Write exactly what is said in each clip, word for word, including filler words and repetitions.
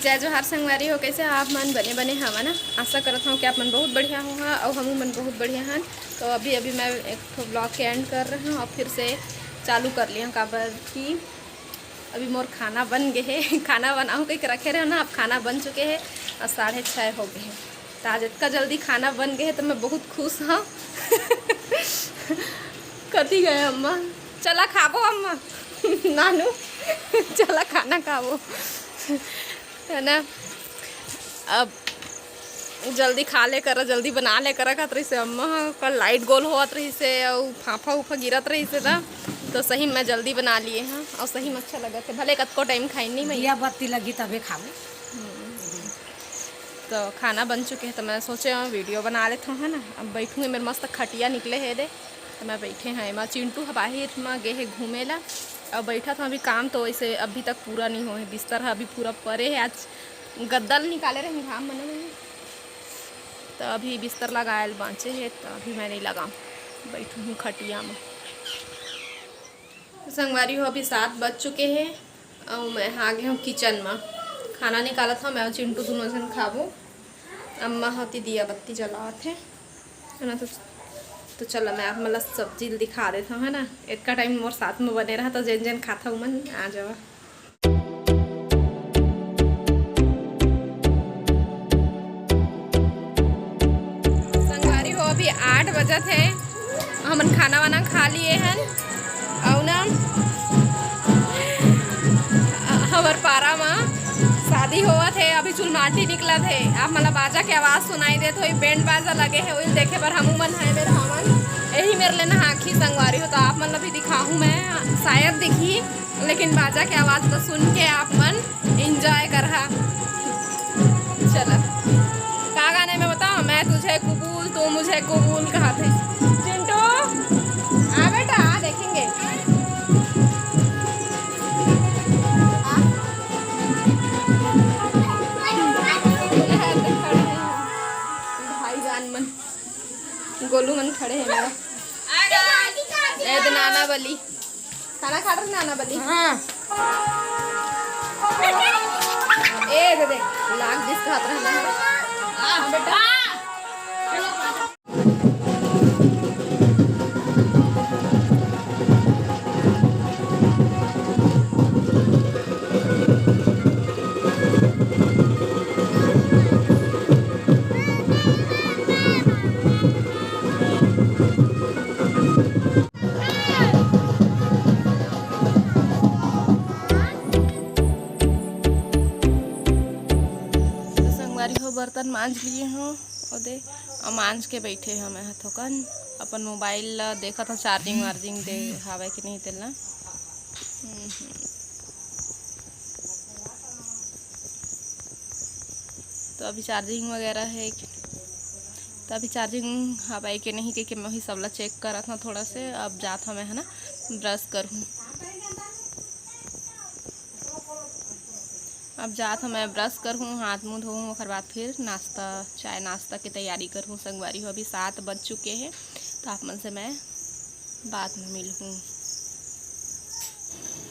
जय जोहार संगवारी हो, कैसे हो आप मन? बने बने हवा ना? आशा करत हूँ कि आप मन बहुत बढ़िया हो हा, और हमू मन बहुत बढ़िया हन। तो अभी अभी मैं एक ठो ब्लॉग के एंड कर रहे हूँ और फिर से चालू कर लिया, काबर कि अभी मोर खाना बन गए है। खाना बनाऊँ कहीं रखे रहे ना, अब खाना बन चुके हैं और साढ़े छः हो गए हैं। तो आज इतना जल्दी खाना बन गए है तो मैं बहुत खुश हूँ। कथी गए अम्मा? चला खाबो अम्मा। नानू, चला खाना खाबो। है ना? अब जल्दी खा ले करा, जल्दी बना ले करा कहत रहिसे अम्मा ह। कल लाइट गोल होवत रहिसे अउ फाफा उफा गिरत रहिसे ना, तो सही में जल्दी बना लिए हैं और सही में अच्छा लगत है, भले कतको टाइम खाई नहीं मैं। दिया बत्ती लगी तबे खाबो। तो खाना बन चुके हैं तो मैं सोचे वीडियो बना लेता हूँ, है ना। अब बैठूँगी, मेरे मस्त खटिया निकले है दे, तो मैं बैठे हैं एमा। चिंटू ह बाहिर म गे हे घूमे ला, अब बैठा था अभी, काम तो वैसे अभी तक पूरा नहीं हो है। बिस्तर है अभी पूरा परे है, आज गद्दा ल निकाले रहे घाम मना नहीं, तो अभी बिस्तर लगाए ल बाँचे है, तो अभी मैं नहीं लगाऊँ, बैठू हूँ खटिया में। तो संगवारी हो, अभी सात बज चुके हैं और मैं आ गए हूँ किचन में। खाना निकालत हूँ, मैं और चिंटू दोनों जन खाबो। अम्मा होती दिया बत्ती जलावत है, है ना। तो, तो चलो, मैं आप मतलब सब्जी ल दिखा देता हूँ, है ना। इतना टाइम मोर साथ में बने रहा तो जन जन खाता हूँ मन आ जावा। संगवारी हो, अभी आठ बजत है, हमन खाना वाना खा लिए हन। अउ ना, हमर पारा म शादी होवत है, अभी चुलमाटी निकलत है। आप मन ला बाजा के आवाज सुनाई देत होई, बैंड बाजा लगे है, वही देखे बर हमू मन है मेर हमन। यही मेर ले नहाखी संगवारी हो, तो आप मन ला भी दिखाहूँ मैं, शायद दिखी, लेकिन बाजा के आवाज ला सुन के आप मन एंजॉय करहा। चला, का गाने में बताओ, मैं तुझे कबूल, तू मुझे कबूल कहा थे। चिंटू, आ बेटा, आ देखेंगे। आ। भाईजान मन, गोलू मन खड़े हैं मेरा। ए, तो नाना बली। खाना खा रहे नाना बली? हाँ। ए दे दे, लाग दिस खात रहना है। हाँ, बेटा। तो संगवारी हो, बर्तन मांज लिए हो, ओदे, अउ मांज के बैठे हो। मैं ह थोकन अपन मोबाइल ला देखत हो, चार्जिंग वार्जिंग दे हावय कि नहीं तेला। हम्म, हम्म। तो अभी चार्जिंग वगैरह है कि, तो अभी चार्जिंग हवय कि नहीं, कहिके मैं वही सबला चेक करत हूँ थोड़ा से। अब जात हूँ मैं, है ना, ब्रश करहूँ। अब जात हूँ मैं, ब्रश करहूँ, हाथ मुँह धोहूँ, ओकर बाद फिर नाश्ता, चाय नाश्ता के तैयारी करहूँ। संगवारी हो, अभी सात बज चुके हैं, तो आप मन से मैं बाद में मिलहूँ।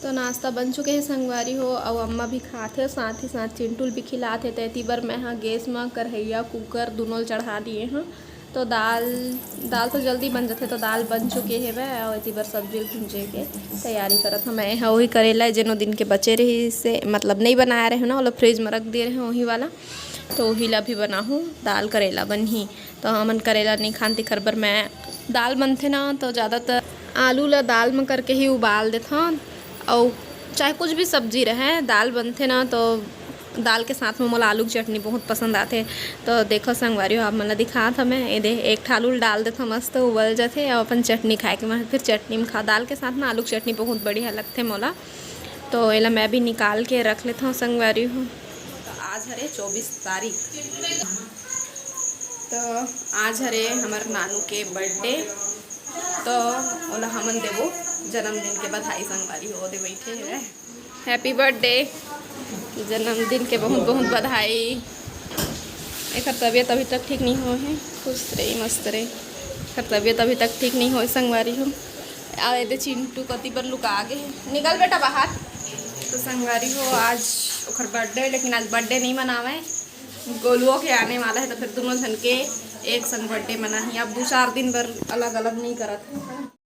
तो नाश्ता बन चुके हे संगवारी हो, अउ अम्मा भी खात हे, साथ ही साथ चिंटू ल भी खिलात हे। तो एती बर मैं ह गैस म कढ़ैया, कुकर दुनों ल चढ़ा दिए हँ। तो दाल, दाल तो जल्दी बन जाथे, तो दाल बन चुके हेवय, अउ एती बर सब्जी ल भूंजे के तैयारी करत हँ। मैं ह वही करेला जेनो दिन के बचे रहिस हे, मतलब नइ बनाए रहेंव ना, ओला फ्रिज म रख दिए रहेंव, वही वाला, तो वही ला भी बनाहूँ। दाल करेला बनही, तो हमन करेला नइ खान, तेखर बर मैं, दाल बनथे ना, तो ज़्यादातर आलू ला दाल म करके ही उबाल देथन, अउ चाहे कुछ भी सब्जी रहे, दाल बनथे ना, तो दाल के साथ में मोला आलू के चटनी बहुत पसंद आथे। तो देखो संगवारी हो, आप मन ला दिखात हमें, ये दे, एक ठा आलू ल डाल देथन, मस्त उबल जाथे, अउ अपन चटनी खाए के मन, फिर चटनी में खा, दाल के साथ ना आलू के चटनी बहुत बढ़िया लगथे मोला। तो एला मैं भी निकाल के रख लेथन संगवारी हो। तो आज हरे चौबीस तारीख, तो आज हरे हमर नानू के बर्थडे, तो ओला हमन देबो जन्मदिन के बधाई। संगवारी हो, ओदे बैठे हे। Happy birthday, जन्मदिन के बहुत बहुत बधाई। एकर तबीयत अभी तक ठीक नहीं होए हे, खुश रही, मस्त रही। एकर तबीयत अभी तक ठीक नहीं होए संगवारी हो। आ एदे चिंटू कति बर लुका गे हे। निकल बेटा बाहर। तो संगवारी हो, आज ओकर बर्थडे, लेकिन आज बर्थडे नहीं मनावे, गोलुओ के आने वाला है, तो फिर दोनों झन के एक संग बर्थडे मनाही। अब दो चार दिन बर अलग अलग नहीं करत है।